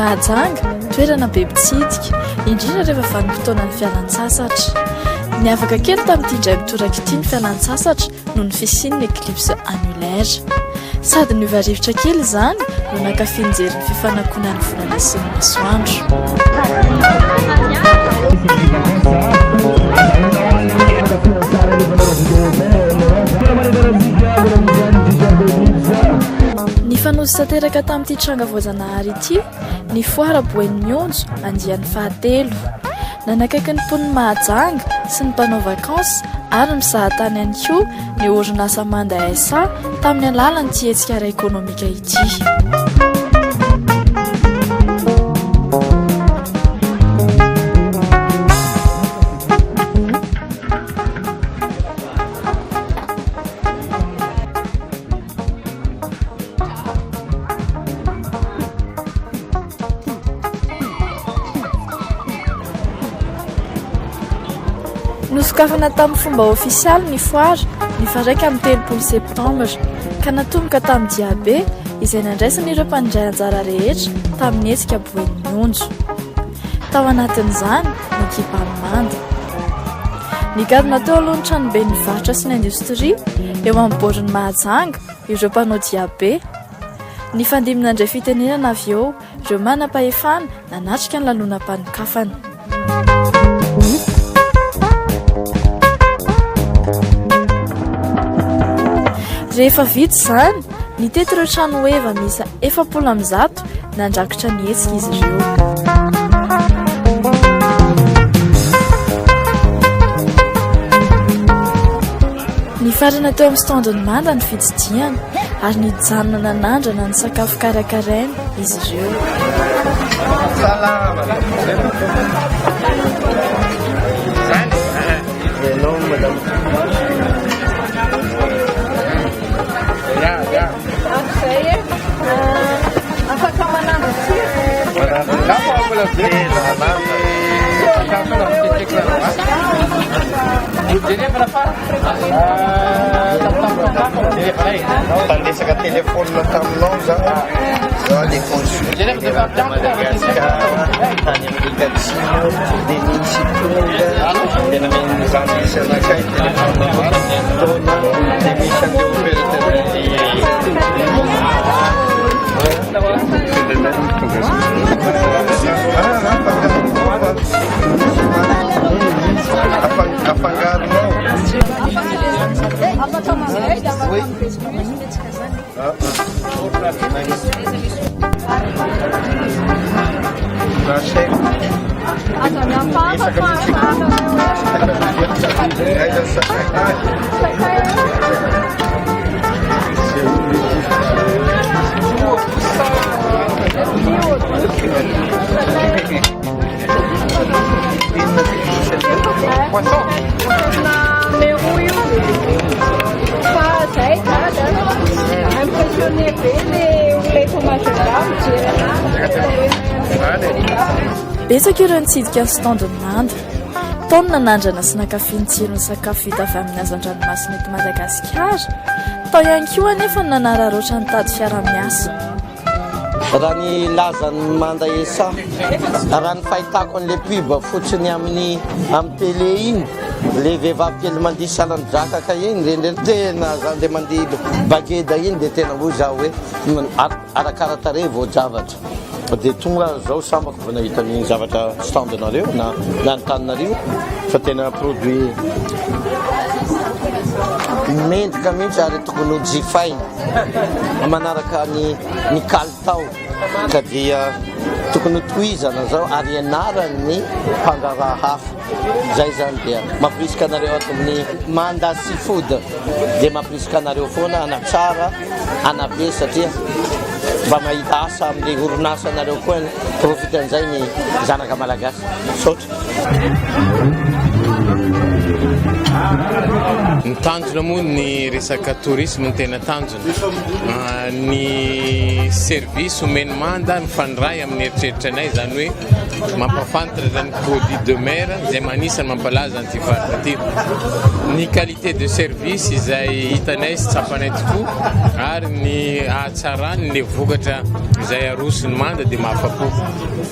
Mahajanga, toerana be mpitsidika, indrindra rehefa vanim-potoanan'ny fialan-tsasatra. Niavaka kely tamin'ity indray mitoraka ity ny fialan-tsasatra noho ny fisian'ny éclipse annulaire. Sady niova rivotra kely izany no nankafy nijery ny fifanakonan'ny volana sy ny masoandro. Nifanojo tanteraka tamin'ity tranga voajanahary ity ny foara Boeny Mionjo andiany fahatelo. Nanakaiky ny mponin'i Mahajanga sy ny mpanao vakansy ary ny mpizahatany ihany koa ny orinasa Manda SA tamin'ny alalan'ity hetsika ara-ekonomika ity. Nosokafana tamin'ny fomba ofisialy ny foara ny faha 31 septambra ka natomboka tamin'ny diabe izay nandraisan'ireo mpandray anjara rehetra tamin'ny hetsika Boeny Mionjo. Tao anatin'izany ny ekipan'ny Manda. Nigadona teo alohan'ny tranoben'ny varotra sy ny indostria eo amin'ny borin'i Mahajanga ireo mpanao diabe. Nifandimby nandray fitenenana avy eo ireo manam-pahefana nanatrika ny lanonam-panokafana. Rehefa vita izany, nitety ireo trano heva miisa 140 nandrakitra ny hetsika izy ireo. Nifarana teo amin'ny stand-n'ny Manda ny fitsidihana ary nijanona nanandrana ny sakafo karakaraina izy ireo. Mpanresaka téléphone taminao za za le consul général de Madagascar tany Amerika Atsimo dia nisy tonga dia nameno zany misy anakay téléphone taona dia misy an'le opérateur Afangaronao. Betsaka ireo nitsidika ny stand-n'ny Manda. Tao ny nanandrana sy nankafy ny tsiron'ny sakafo vita avy amin'ny hazan-dranomasina eto Madagasikara. Tao ihany koa anefa ny nanararaotra nitady fiaraha-miasa. Raha ny lazan'ny Manda SA, raha ny fahitako an'ilay pub fotsiny amin'ny amin'ny télé iny, ilay vehivavy kely mandihy salan-drakaka iny, ireny ireny tena zany ilay mandihy bageda iny dia tena hoy zaho hoe arakara-tarehy voa-javatra. Dia tonga aho zao sambako vao nahita an'iny zavatra stand-nareo na na ny taninareo fa tena produit mendrika mihitsy ary tokony ho jifaina manaraka ny ny kalitao ka dia tokony ho tohizana zao ary ianaran'ny mpandraharaha hafa zay zany dia mampirisika anareo ato amin'ny Manda Seafood dia mampirisika anareo foana hanatsara hanabe satria mba mahita asa amin'ilay orinasa anareo koa profite an'izay ny zanaka malagasy. Misaotra. Ny tanjona moa ny resaka tourisme no tena tanjona. Ny service omen'ny manda mifandray amin'ny eritreritra anay izany hoe. mampafantatra ny produit de mer izay anisan'ny mampalaza an'ity faritra ity. Ny qualité de service izay hitanay sy tsapanay tokoa ary ny hahatsarany ny vokatra izay aroson'ny Manda dia mahafa-po.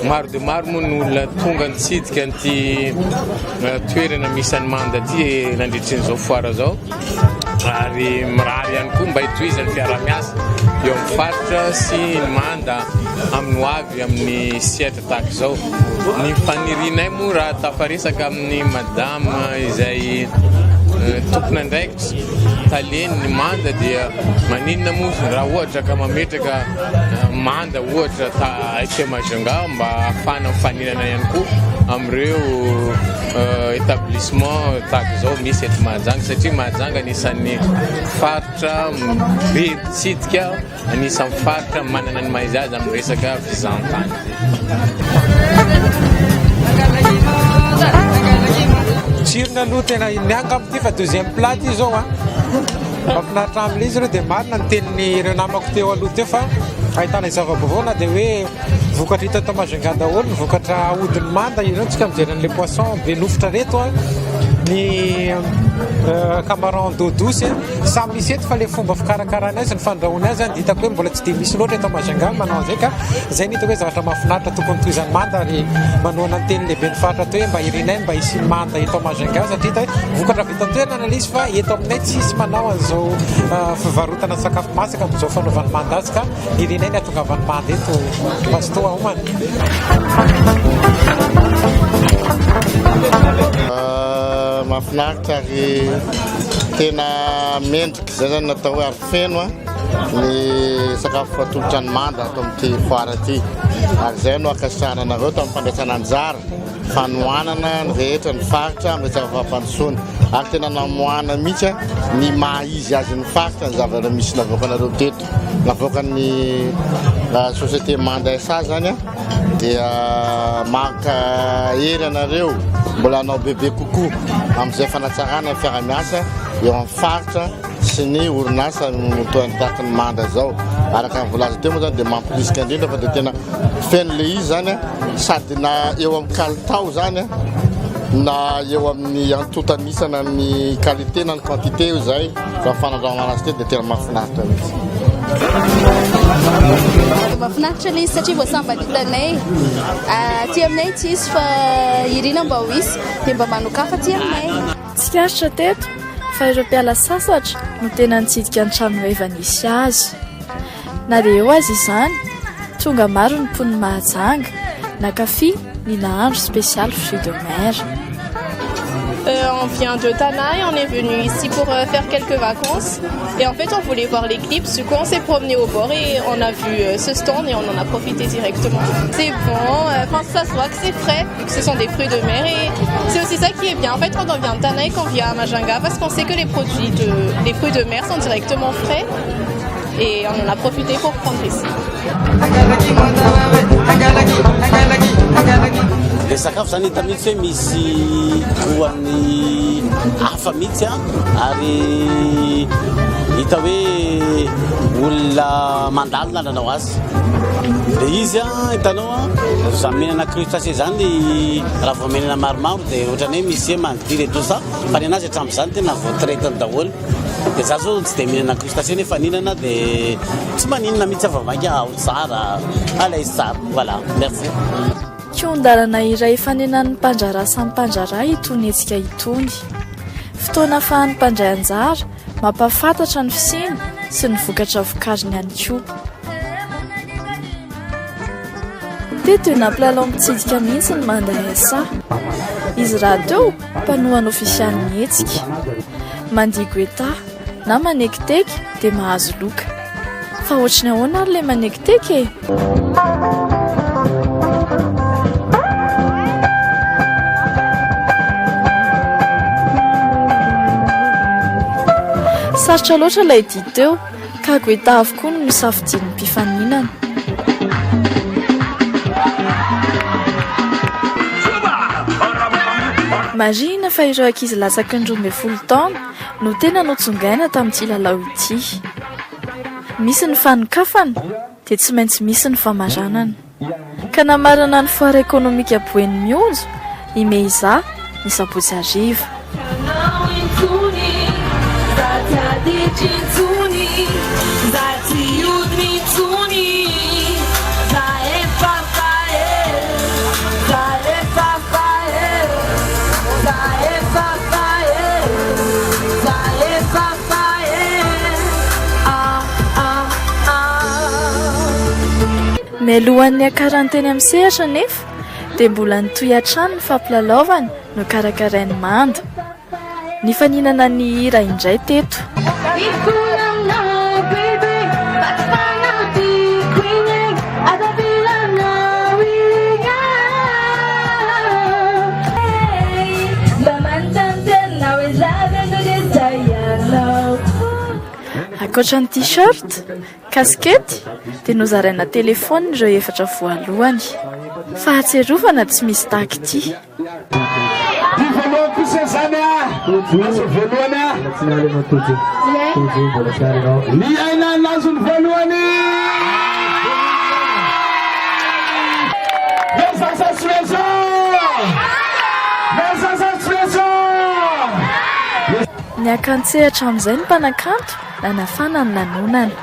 Maro dia maro moa ny olona tonga nitsidika an'ity toerana misy an'i Manda ity nandritry izao foire izao ary mirary ihany koa mba hitohizan'ny fiaraha-miasa eo amin'ny faritra sy ny Manda amin'ny ho avy amin'ny sehatra tahaka izao. Ny fanirianay moa raha tafaresaka amin'ny madame izay tompon'andraikitra talen'ny Manda dia maninona moa raha ohatra ka mametraka Manda ohatra ta aty Majunga mba ahafahana mifaninana ihany koa amin'ireo établissement tahaka izao misy eto Mahajanga satria Mahajanga anisan'ny faritra be mpitsidika. Anisan'ny faritra manana ny maha izy azy amin'ny resaka fizahantany. Tsirony aloha tena nianga amin'ity fa deuxième plat ity izao a. Mahafinaritra amin'ilay izy ireo dia marina ny tenin'ireo namako teo aloha teo fa ahitana zava-baovao na dia hoe vokatra hita eto Majunga daholo ny vokatra ahodin'ny manda ireo tsika mijery an'ilay poisson be nofotra reto a ny camaron d'eau douce Samy misy eto fa le fomba fikarakarana azy, ny fandrahoana azy dia hitako hoe mbola tsy dia misy loatra eto Majunga ny manao an'izay ka izay no hitako hoe zavatra mahafinaritra tokony tohizan'ny manda ary manohana ny teny lehiben'ny faritra teo hoe mba irinay ny mba hisian'ny manda eto Majunga satria hita hoe vokatra avy eto an-toerana ilay izy fa eto aminay tsisy manao an'izao fivarotana sakafo masaka amin'izao fanaovan'ny manda azy ka irinay ny hahatongavan'ny manda eto. Mazotoa homana. Mahafinaritra ary Tena mendrika izay zany natao hoe ary feno ny sakafo atolotra ny manda ato amin'ity foire ity ary izay no ankasitrahana anareo tamin'ny fandraisana anjara fanohanana ny rehetra ny faritra amin'ny resaka fampandrosoana ary tena namoahana mihitsy ny maha izy azy ny faritra ny zavatra misy navoakanareo teto navoakan'ny société Manda SA zany dia maka hery anareo mbola hanao bebe kokoa amin'izay fanatsarana ny fiara-miasa eo amin'ny faritra sy ny orinasa toa ny manda izao. Araka ny voalaza teo moa zany dia mampirisika indrindra fa dia tena feno le izy zany sady na eo amin'ny kalitao zany na eo amin'ny antontan'isana ny qualité na ny quantité io izay raha fanandramana azy teo dia tena mahafinaritra mihitsy. Mahafinaritra ilay izy satria vao sambany hitanay. Aty aminay tsisy fa irina mba ho hisy dia mba manokafa aty aminay. Tsikaritra teto fa ireo mpiala sasatra no tena nitsidika ny tranoheva nisy azy. Na dia eo aza izany, tonga maro ny mponin'i Mahajanga nankafy ny nahandro spécial fruits de mer. On vient de Tana et on est venu ici pour faire quelques vacances. Et en fait, on voulait voir l'éclipse. Du coup, on s'est promené au bord et on a vu ce stand et on en a profité directement. C'est bon, enfin, ça se voit que c'est frais, que ce sont des fruits de mer et c'est aussi ça qui est bien. En fait, quand on vient de Tana et qu'on vient à Majunga, parce qu'on sait que les produits de, les fruits de mer sont directement frais et on en a profité pour prendre ici. Le sakafo zany hita mihitsy hoe misy goût-ny hafa mihitsy a ary hita hoe olona mandalina nanao azy. Le izy a hitanao a za mihinana crustacé zany raha vao mihinana maromaro dia ohatran'ny hoe misy hoe mandidy et tout ça fa ny anazy hatramin'izany tena voatraitiny daholo. Dia za zao tsy dia mihinana crustacé nefa nihinana dia tsy maninona mihitsy aho fa mainka ao tsara, à l'aise tsara. Voilà, merci. Kihon-dalana iray ifanenan'ny mpandraharaha samy mpandraharaha itony hetsika itony. Fotoana ahafahan'ny mpandray anjara mampahafantatra ny fisiany sy ny vokatra vokariny ihany koa. Teto dia nampilalao mitsidika mihitsy ny Manda SA. Izy rahateo mpanohana ofisialin'ny hetsika. Mandihy goetà na manekiteky dia mahazo loka. Fa ohatry ny ahoana ary ilay manekiteky e? Sarotra loatra ilay dihy teo ka goetà avokoa no nosafidian'ny mpifaninana. Marihina fa ireo ankizy latsaky ny 12 taona no tena notsongaina tamin'ity lalao ity. Misy ny fanokafana dia tsy maintsy misy ny famaranana. Ka namarana ny foara ekonomika Boeny Mionjo i Meiza ny sabotsy hariva. Mialohan'ny niakarany teny amin'ny sehatra anefa dia mbola nitohy hatrany ny fampilalaovana nokarakarain'i Manda. Nifaninana nihira indray teto. Ankoatra ny t-shirt, kasikety dia nozaraina telefaonina ireo efatra voalohany. Fahatsiarovana tsy misy tahaka ity. Ny voalohany kosa izany a, azo voalohany a. Ny aina nazo ny voalohany. Niakan-tsehatra amin'izay ny mpanakanto nanafana ny lanonana.